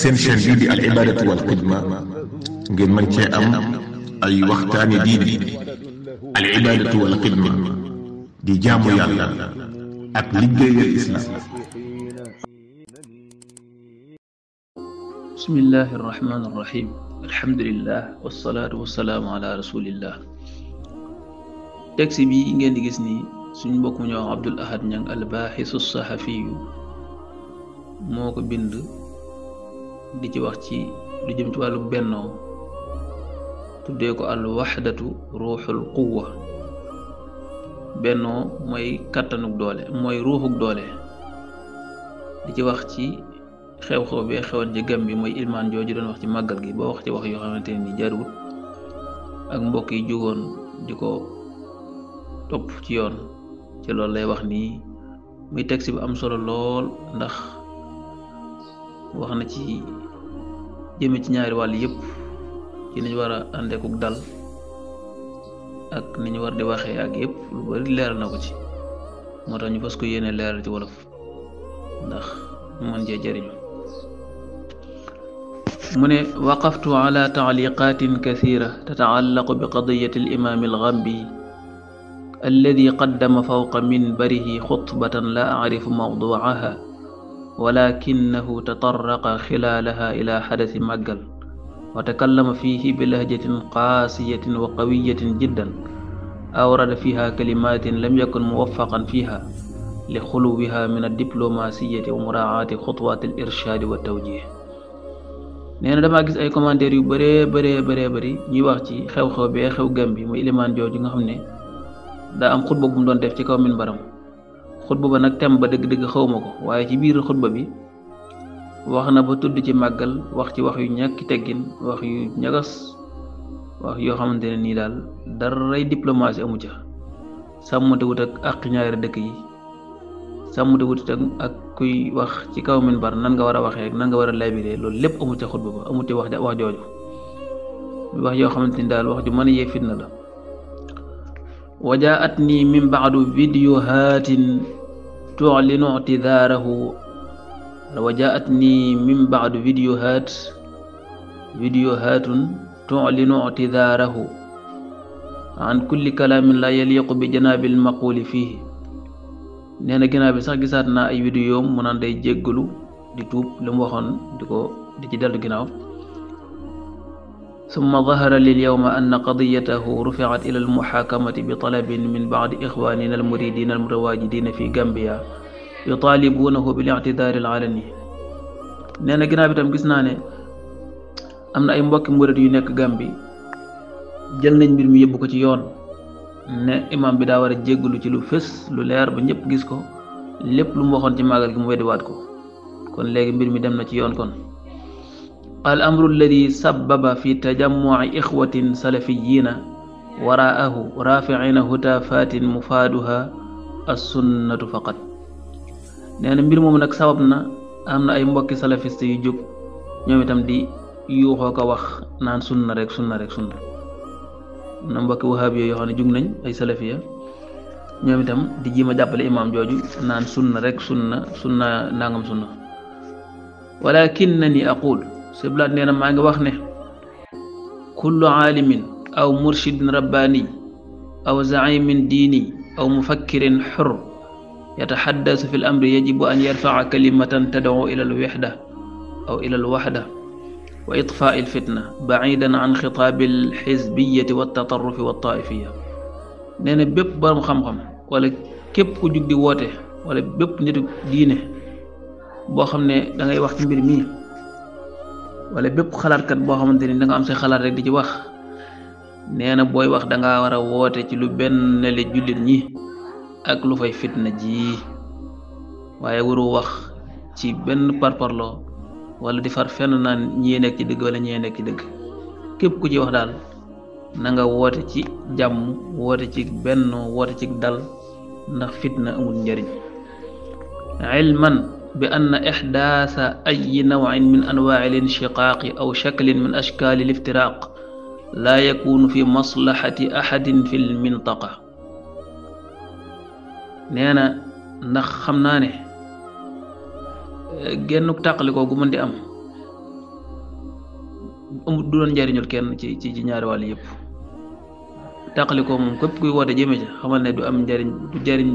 seen chaîne bii di al ibadatu wal xidma ngeen mën cee am ay waxtaani diine. al ibadatu wal xidma di jaamu yàlla ak liggéeyal islam. bismillahi irrahmani irrahim alhamdulillah wassalaatu wassalaamu ala rasulillah. texte bi ngeen di gis ni suñu mbokk mu ñoo Abdul Ahad Ñang al baaxisu saxafiyu moo ko bind di ci wax ci lu jëm ci wàllu bennoo, tuddee ko al waxdatu ruuxul quwwa. bennoo mooy kàttanuk doole, mooy ruuxuk doole. di ci wax ci xew-xew bi xewoon ci Gàmbi mooy ilmaan jooju doon wax ci màggal gi ba wax ci wax yoo xamante ne ni jaruwut, ak mbokk yi jógoon di ko topp ci yoon. ci loolu lay wax nii muy texte bi am solo lool, ndax wax na ci jëme ci ñaari wàll yépp, ci niñ war a àndeekuk dal ak ni ñu war di waxee ak yépp lu bari leeral na ko ci. moo tax ñu fas ko yéene leeral ci wolof ndax mën cee jëriñu. mu ne waqaftu ala taaliqatin kathira tataallaqu bi qadiyati al imam al ghambi alladi qaddama fawqa minbarihi xutbatan la acrifu mawducaha walakinahu tatarraqa xilaalaha ila xadasi màggal wa takallama fihi bilahjatin qaasiyatin wa qawiyatin jiddan awrada fiha kalimatin lam yakun muwaffaqan fiha li xuluwiha min addiplomasiyati wa muraacaati xutwaati al irshaadi wa tawjih. nee na damaa gis ay commentaires yu bëree ñuy wax ci xew-xew bee xew Gàmbi muy ilimaan jooju nga xam ne daa am xutba bu mu doon def ci kaw minbaram. xutba ba nag tem ba dëgg-dëgg xawma ko, waaye ci biir xutba bi wax na ba tudd ci màggal, wax ci wax yu ñàkki teggin, wax yu ñagas, wax yoo xamante ne nii daal daray diplomatie amu ca. sàmmte wut ak àq ñaari dëkk yi, sàmmte wut ak kuy wax ci kaw minbar nan nga war a waxee, nan nga war a labiré, loolu lépp amu ca xutba ba, amu ci wax jooju. wax yoo xamante ni daal wax ju mën a yee fitna la. wajaatni min baadu videohaatin tuclinu ictidaarahu wajaatni min baadu videohaatun tuclinu ictidaarahu an kulli kalaamin la yaliqu bi janaabi almaquli fiihi. nee na ginnaaw bi sax gisaat naa ay vidéo mu naan day jéggalu di tuub lu mu waxoon di ci dellu ginnaaw. summa dahara lilyawma anna qadiyatahu ruficat ila almuxaakamati bi talabin min bacdi ixwaanina almuridina almutawaajidina fi Gambia yutaalibuunahu bil ictidaari alcalani. nee na ginnaaw bi tam gis naa ne am na ay mbokki murid yu nekk Gambi jël nañ mbir mi yóbbu ko ci yoon, ne imam bi daa war a jéggalu ci lu fës lu leer ba ñëpp gis ko, lépp lu mu waxoon ci màggal gi mu weddiwaat ko. kon léegi mbir mi dem na ci yoon. kon al amru alladi sababa fi tajammuci ixwatin salafiyina waraahu raficina hutaafatin mufaaduha assunnatu faqat. nee na mbir moomu nag sabab na am na ay mbokki salafiste yu jóg ñoom itam di yuuxoo ko wax naan sunna rek sunna. na mbokki wahabi yoo xam ne jug nañ ay salafiya ñoom itam di jiima jàppale imam jooju naan sunna rek sunna nangam sunna. walakinnani aqul, siblaat nee na maa ngi wax ne kullu aalimin aw murshidin rabbaani aw zaimin diini aw mufakkirin xur yataxaddasu fi l amri yajibu an yarfaca kalimatan tadcu ila alwixda aw ila alwaxda wa itfaa alfitna bacidan an xitaabi alxizbiyati waltatarufi waltaifiya. nee na bépp borom xam-xam wala képp ku jug di woote wala bépp nitu diine boo xam ne da ngay wax ci mbir mii, wala bépp xalaatkat boo xamante ni da nga am say xalaat rek di ci wax, nee na booy wax danga war a woote ci lu benn le jullit ñi ak lu fay fitna ji, waaye waru wax ci benn parparloo wala di far fenn naan ñii nekk ci dëgg wala ñii nekk ci dëgg. képp ku ci wax daal na nga woote ci jàmm, woote ci benn, woote ci dal, ndax fitna amul njariñ. ilman bi anna ixdaasa ayi nawcin min anwaaci linshiqaaqi aw shaklin min ashkaali liftiraaq laa yakunu fi maslaxati axadin fi lmintaqa. nee na ndax xam naa ne genn tàqalikoo gu mën di am du doon njariñul kenn ci ñaari wàll yëpp. tàqali ko moom képp kuy woote jëme ca xamal ne du am njariñ, du jariñ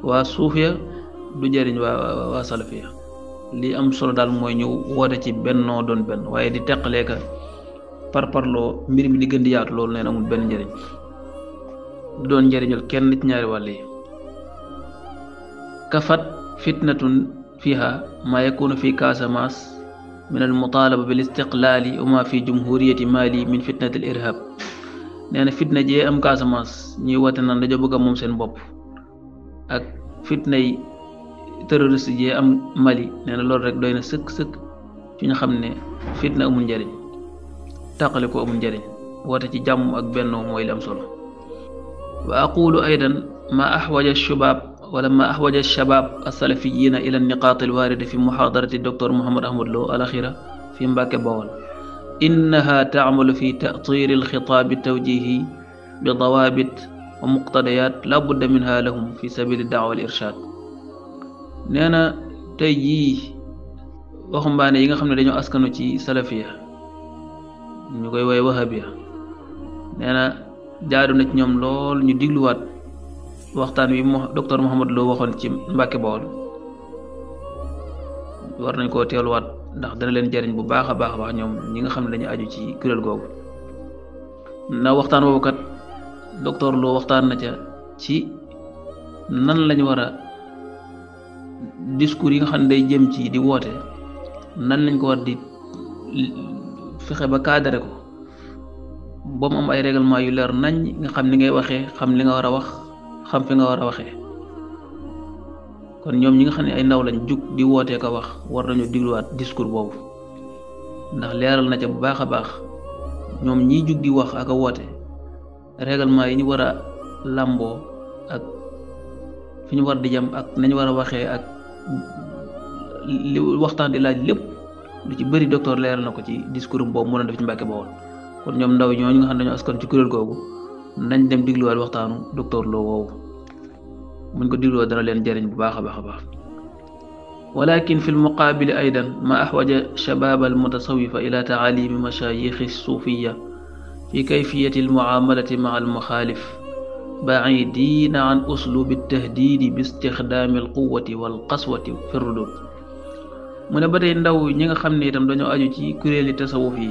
waa suufiya du jariñ waa salafiya. li am solo daal mooy ñu woote ci bennoo doon benn, waaye di teqalee ka parparloo mbir mi di gën di yaatu, loolu neen amul benn njariñ, du doon njariñul kenn ci ñaari wàll yi. kafat fitnatun fiha ma yakunu fi Casamance min al mutalaba bil istiqlaali wa ma fi jumhuriyati Mali min fitnati al irhab. nee na fitna jee am Casamance ñuy woote naan dañoo bëgg a moom seen bopp, ak fitna yi terroriste jee am Mali, nee na loolu rek doy na sëkk ci ñu xam ne fitna amul njariñ, tàqale ko amul njariñ, woote ci jàmm ak bennoo mooy li am solo. wa aqulu aydan ma ahwaja shabab as-salafiyina ila an-niqat al-warida fi muhadarati Dr. Mouhamed Ahmad Lo al-akhira fi Mbàkke Bawol. innaha ta'malu fi ta'tir al-khitab at-tawjihi bi dawabit wa muqtadiyat la budda minha lahum fi sabil ad-da'wa wal-irshad. nee na tey jii waxambaane yi nga xam ne dañoo askanu ci salafiya ñu koy woy wahabiya, nee na jaadu na ci ñoom lool ñu digluwaat waxtaan wi Dr. Mouhamed Lo waxoon ci Mbàkke Bawol. war nañ koo teeluwaat ndax dana leen jariñ bu baax a baax ñoom ñi nga xam ne dañu aju ci kuréel googu. na waxtaan woowu kat Dr. Lo waxtaan na ca ci nan lañu war a discours yi nga xam ne day jëm ci di woote, nan lañ ko war di fexe ba cadré ko ba mu am ay règlement yu leer nañ, nga xam ni ngay waxee, xam li nga war a wax, xam fi nga war a waxee. kon ñoom ñi nga xam ne ay ndaw lañ jug di wootee ko wax, war nañu digluwaat discours boobu, ndax leeral na ca bu baax a baax ñoom ñiy jug di wax ak a woote règlement yi ñu war a làmboo ak fi ñu war di jëm ak nañu war a waxee ak li waxtaan di laaj lépp lu ci bëri docteur leeral na ko ci discours boobu mën a def ci Mbàkke Bawol. kon ñoom ndaw ñooñu nga xam ne dañoo askan ci kuréel googu nañ dem digluwaat waxtaanu docteur Lo woowu, muñ ko digloo dana leen jariñ bu baax a baax. walakin fi lmuqabili aydan ma ahwaja shabab almutasawifa ila taalimi mashayikhi suufiya fi kayfiyati almuamalati maa almuxaalif bacidina an uslubi altahdidi bi istixdaami alquwati walqaswati fi rudud. mu ne ba tey ndaw ñi nga xam ne itam dañoo aju ci kuréeli tasawuf yi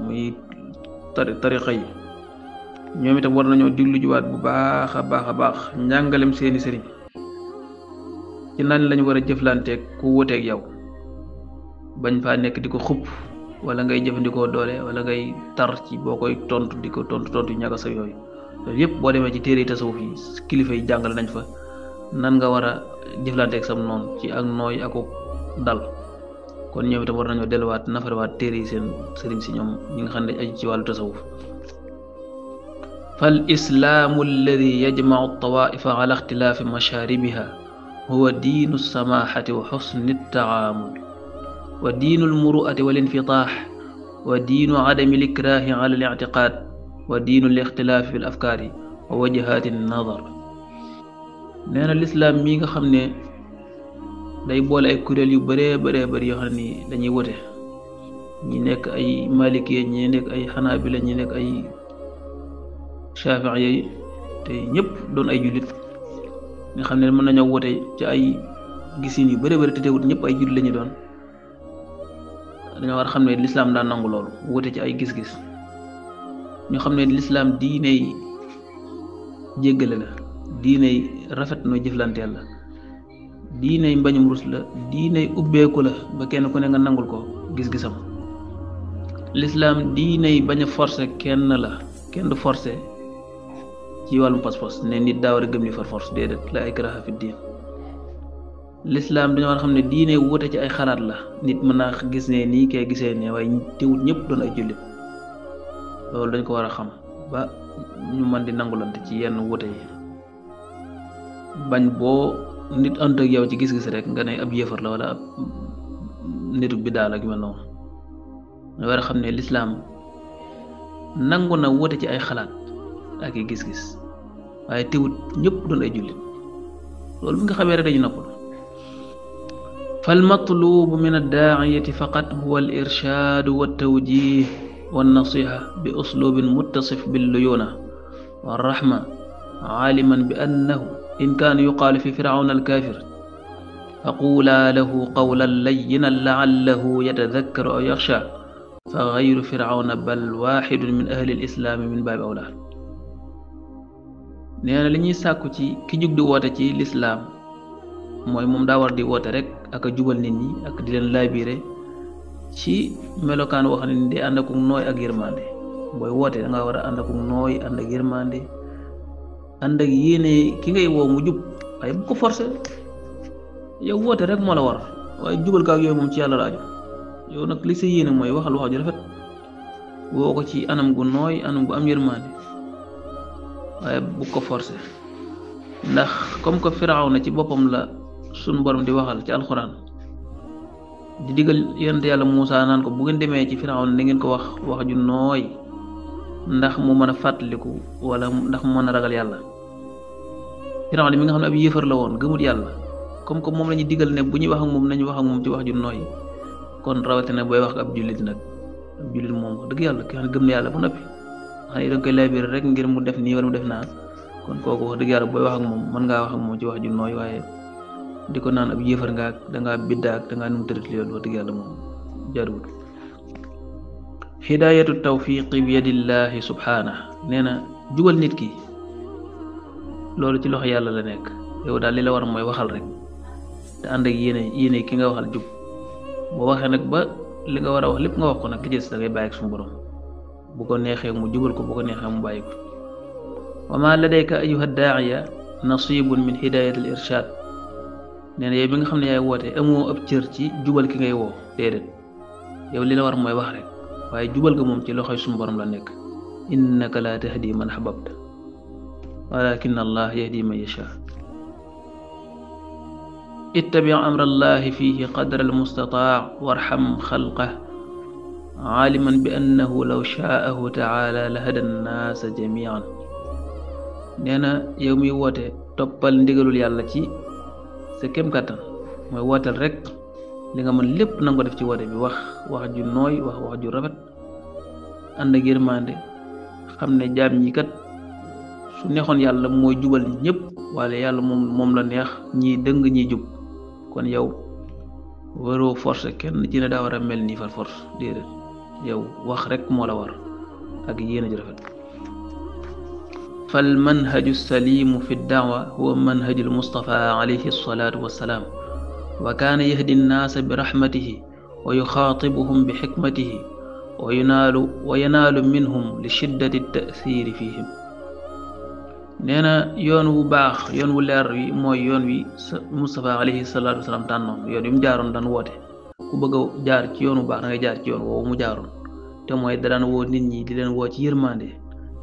muy tariqa yi, ñoom itam war nañoo diglu juwaat bu baax a baax njàngalem seeni sëriñ ci nan lañu war a jëflanteeg ku wuteeg yow, bañ faa nekk di ko xupp wala ngay jëfandikoo doole wala ngay tar ci boo koy tontu di ko tontu ñaga sa yooyu. loolu yëpp boo demee ci téere yi tasawuf yi kilifa yi jàngal nañ fa nan nga war a jëflanteeg sam noonu ci ak nooy ak dal. kon ñoom itam war nañoo delluwaat nafarawaat téere yi seen sëriñ si ñoom ñi nga xam ne aju ci wàllu tasawuf. fal islaamu alladi yajmacu altawaifa ala ixtilaafi mashaaribiha huwa diinu alsamaxati wa xusni altacaamul wa diinu almuruati walinfitaax wa diinu cadami alikraahi ala alictiqaad wa diinu alixtilaafi fi alafkaari wa wajahaati annadar. nee na lislaam mi nga xam ne day boole ay kuréel yu bëree yoo xam ne dañuy wote, ñi nekk ay malikiye, ñi nekk ay xanaabila, ñi nekk ay shafiiye, te ñëpp doon ay jullit nga xam ne mën nañoo wote ci ay gisin yu bëree te teewut ñëpp ay jullit lañu doon. dañoo war a xam ne lislaam daan nangu loolu, wote ci ay gis-gis. ñu xam ne lislaam diiney jéggale la, diiney rafet noo jëflanteel la, diiney mbañum rus la, diiney ubbeeku la ba kenn ku ne nga nangul ko gis-gisam. lislaam diiney bañ a forcer kenn la, kenn du forcer ci wàllum pas-pas ne nit daa war a gëm li far force, déedéet, la ikraha fi diin. lislaam dañoo war a xam ne diiney wute ci ay xalaat la, nit mën naa gis ne nii kay gisee ne waaye teewut ñëpp doon ay jullit. loolu dañ ko war a xam ba ñu mën di nangulante ci yenn wute yi, bañ boo nit ànd ak yow ci gis-gis rek nga ne ab yéefar la wala ab nitu bidaa la ak mel noonu. nga war a xam ne lislaam nangu na wute ci ay xalaat ak i gis-gis waaye teewut ñëpp doon ay jullit. loolu bi nga xamee rek dañu noppal. فالمطلوب من الداعية فقط هو الإرشاد والتوجيه والنصيحة بأسلوب متصف بالليونة والرحمة، عالما بأنه إن كان يقال في فرعون الكافر فقولا له قولا لينا لعله يتذكر أو يخشى فغير فرعون بل واحد من أهل الإسلام من باب أولى. neena li ñuy sàkku ci ki jug di woote ci lislaam mooy moom daa war di woote rek ak a jubal nit ñi ak di leen laabire ci melokaan wax ne di ànd ak nooy ak yërmande. booy woote da nga war a ànd ak nooy ànd ak yërmande ànd ak yéene ki ngay woo mu jub waaye bu ko forcé. yow woote rek moo la war waaye jubal kaak yooyu moom ci yàlla laaju. yow nag li sa yéene mooy waxal wax ju rafet woo ko ci anam gu nooy anam gu am yërmande waaye bu ko forcé. ndax comme que Firawna ci boppam la sun borom di waxal ci alxuraan di digal yonent yàlla Muusaa naan ko bu ngeen demee ci Firawna na ngeen ko wax ju nooy ndax mu mën a fàttaliku wala ndax mu mën a ragal yàlla. Firawna mi nga xam ne ab yéefar la woon gëmut yàlla comme que moom la ñu digal ne bu ñuy wax ak moom nañu wax ak moom ci wax ju nooy kon rawatina booy wax ak ab jullit nag. ab jullit moom wax dëgg yàlla ki xam ne gëm na yàlla ba noppi xam ne da nga koy laabir rek ngir mu def nii wala mu def naa kon kooku wax dëgg yàlla booy wax ak moom mën ngaa wax ak moom ci wax ju nooy waaye di ko naan ab yéefar nga ak dangaa bidda ak dangaa num tërit loolu wax dëgg yàlla moom jaruwut. hidaayatu tawfiqi bi yadillahi subhaanahu nee na jubal nit ki loolu ci loxo yàlla la nekk. yow daal li la war mooy waxal rek te ànd ak yéene ki nga waxal jub. boo waxee nag ba li nga war a wax lépp nga wax ko nag li des da ngay bàyyi ak suñu borom bu ko neexee mu jubal ko bu ko neexee mu bàyyi ko. wa ma ladayka ayyuha daa'iya nasibun min hidayati al irshad nee na yow bi nga xam ne yaay woote amoo ab cër ci jubal ki ngay woo déedéet. yow li la war mooy wax rek waaye jubal ga moom ci loxoy suñu borom la nekk. innaka la tahdi man ahbabta walakin allah yahdi man yasha. ittabi' amra allahi fihi qadra almustataa' warham xalqah aaliman bi annahu law shaahu taala la hada nnaasa jamian. nee na yow miy woote toppal ndigalul yàlla ci sa kem kàttan mooy wooteel rek li nga mën lépp na nga ko def ci woote bi wax ju nooy wax ju rafet ànd ak yërmande xam ne jaam ñi kat su neexoon yàlla mooy jubal ñëpp wala yàlla moom la neex ñii dëng ñii jub kon yow waroo force kenn ci ne daa war a mel nii far force déedéet. yow wax rek moo la war ak yéen a ju rafet. fal manhaju salimu fi daawa huwa manhaju almustafa alayhi salatu wassalaam wa kaana yahdi nnaasa bi rahmatihi wa yuxaatibuhum bi xikmatihi wa yanaalu minhum li shiddati tathiri fihim. nee na yoon wu baax yoon wu leer wi mooy yoon wi Mustafa alayhi salaatu wasalaam tànnoon yoon wi mu jaaroon daan woote. ku bëgg a jaar ci yoon wu baax da ngay jaar ci yoon woowu mu jaaroon te mooy da daan woo nit ñi di leen woo ci yërmande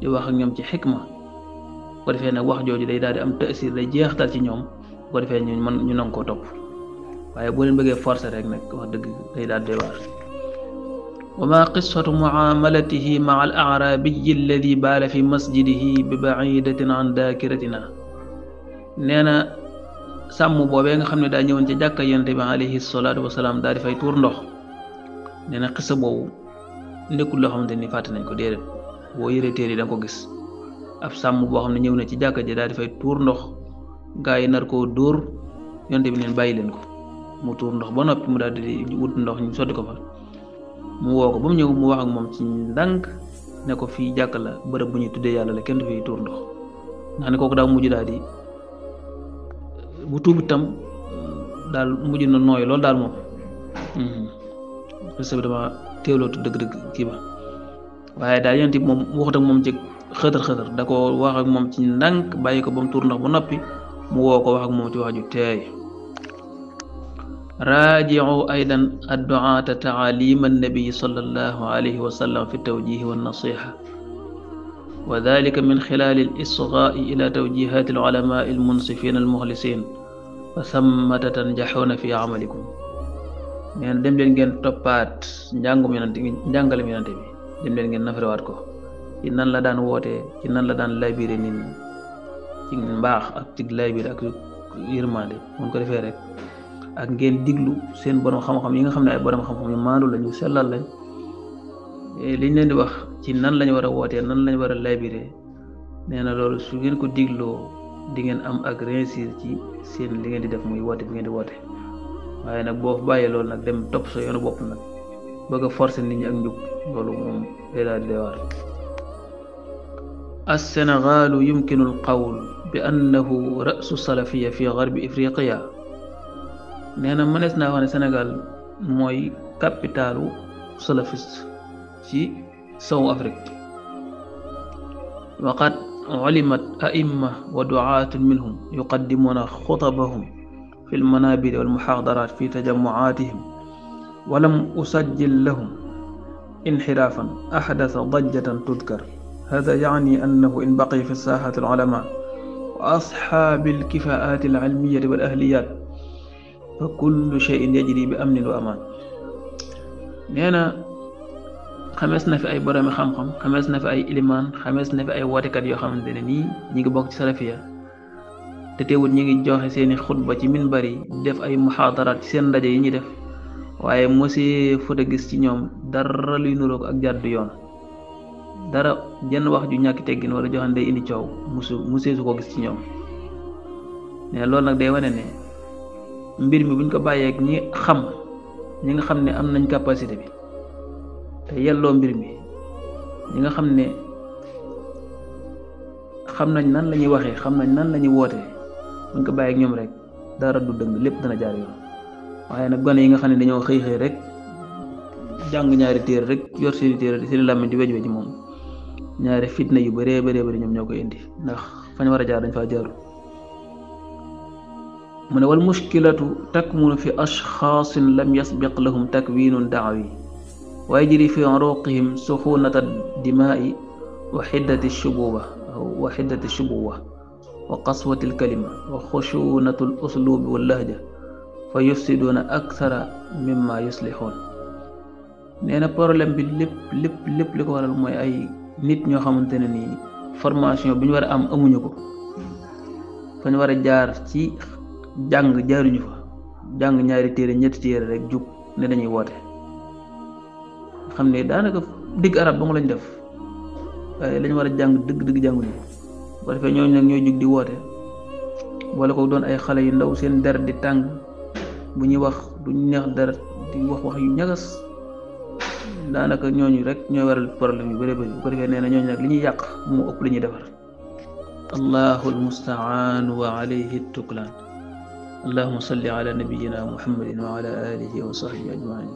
di wax ak ñoom ci xikma bu ko defee nag wax jooju day daal di am taasir day jeextal ci ñoom bu ko defee ñu nangu koo topp waaye boo leen bëggee forcer rek nag wax dëgg day daal di waar. wa ma qissatu muamalatihi maa al arabiyi alladi baala fi masjidihi bi baidatin an daakiratina. nee na sàmm boobee nga xam ne daa ñëwoon ci jàkka yonent bi alayhi salaatu wasalaam daal di fay tuur ndox. nee na xisa boobu nekkul loo xamante ni fàtte nañ ko déedéet boo yëree téere yi da nga ko gis ab sàmm boo xam ne ñëw na ci jàkka ji daal di fay tuur ndox gaa yi nar koo dóor yonent bi leen bàyyi leen ko mu tuur ndox ba noppi mu daal di wut ndox ñu sotti ko fa mu woo ko ba mu ñëw mu wax ak moom ci ndànk ne ko fii jàkk la bërëb bu ñuy tuddee yàlla la kenn du fiy tuur ndox nga xam ne kooku daa mujj daal di bu tuub itam daal mujj na nooy loolu daal moom xisa bi dama teewlootu dëgg-dëgg kii ba waaye daal yonent bi moom waxut ak moom ci xëtër da ko wax ak moom ci ndànk bàyyi ko ba mu tuur ndox ba noppi mu woo ko wax ak moom ci wax ju teey. raaji'u aydan addu'aata ta'aalima annabi sallallahu alayhi wa sallam fi tawjihi wa nasiha wa dhalika min xilali al-isghaa'i ila tawjihaati al-ulamaai al-munsifiina al-muxlisiin fa thammata tanjaxuuna fi amalikum. nee na dem leen ngeen toppaat njàngalem yonante bi dem leen ngeen nafarewaat ko ci nan la daan wootee ci nan la daan laabire nit ñi ci mbaax ak ci laabire ak yërmande mun ko defee rek ak ngeen diglu seen borom xam-xam yi nga xam ne ay borom xam-xam yu maandu lañu sellal lañ liñ leen di wax ci nan lañu war a wootee nan lañu war a labiré nee na loolu su ngeen ko digloo di ngeen am ak réussir ci seen li ngeen di def muy woote bi ngeen di woote waaye nag boo bàyyee loolu nag dem topp sa yoonu bopp nag bëgg a forcer nit ñi ak njub loolu moom day daal di waar السنغال يمكن القول بأنه رأس السلفية في غرب إفريقيا نانا منس نا واني سنغال موي كابيتالو سلفيست في سو أفريقيا وقد علمت أئمة ودعاة منهم يقدمون خطبهم في المنابر والمحاضرات في تجمعاتهم ولم أسجل لهم انحرافا أحدث ضجة تذكر هذا يعني أنه إن بقي في الساحة العلماء وأصحاب الكفاءات العلمية والأهليات فكل شيء يجري بأمن وأمان نانا xamesna fi ay borom xam-xam xamesna fi ay iliman xamesna fi ay wootekat yoo xamante ne nii ñi ngi bokk ci salafiya te teewul ñi ngi joxe seeni xutba ci minbar yi def ay muhaadaraat ci seen ndaje yi ñuy def waaye mosee futa gis ci ñoom dara luy nuroog ak jàddu yoon dara jenn wax ju ñàkk teggin wala joxan day indi coow musee su ko gis ci ñoom ne loolu nag day wane ne mbir mi buñ ko bàyyeeg ñi nga xam ne am nañ capacité bi te yelloo mbir mi ñi nga xam ne xam nañ nan la ñuy waxee xam nañ nan la ñuy wootee buñ ko bàyyeeg ñoom rek dara du dëng lépp dana jaar yoon waaye nag gone yi nga xam ne dañoo xëy rek jàng ñaari téere rek yor seeni téere seeni làmmiñ di wej moom ñaari fitna yu bëree bëree ñoom ñoo koy indi ndax fañ war a jaar dañ faa jaarul mu ne wal mushkilatu takmunu fi ashxaasin lam yasbiq lahum takwinun daawi wa yajri fi uruqihim suxunata dimaai wa xiddati shubuwa wa qaswati alkalima wa xushunatu aluslubi wallahja fa yufsiduuna akthara mimma yuslixuun nee na problème bi lépp li ko waral mooy ay nit ñoo xamante ne nii formation bi ñu war a am amuñu ko fa ñu war a jaar ci jàng jaaruñu fa jàng ñaari téere ñetti téere rek jug ne dañuy woote xam ne daanaka digg arab ba mu lañ def waaye lañu war a jàng dëgg jànguñu ko ba defee ñooñu nag ñooy jug di woote boole ko doon ay xale yu ndaw seen der di tàng bu ñuy wax duñ neex dara di wax yu ñagas daanaka ñooñu rek ñooy waral problème yu bëri bu ko defee nee na ñooñu nag li ñuy yàq moo ëpp li ñuy defar allahu almustaan wa alayhi tuklaan allahumma salli ala nabiyyina muhammadin wa ala alihi wa sahbihi ajmain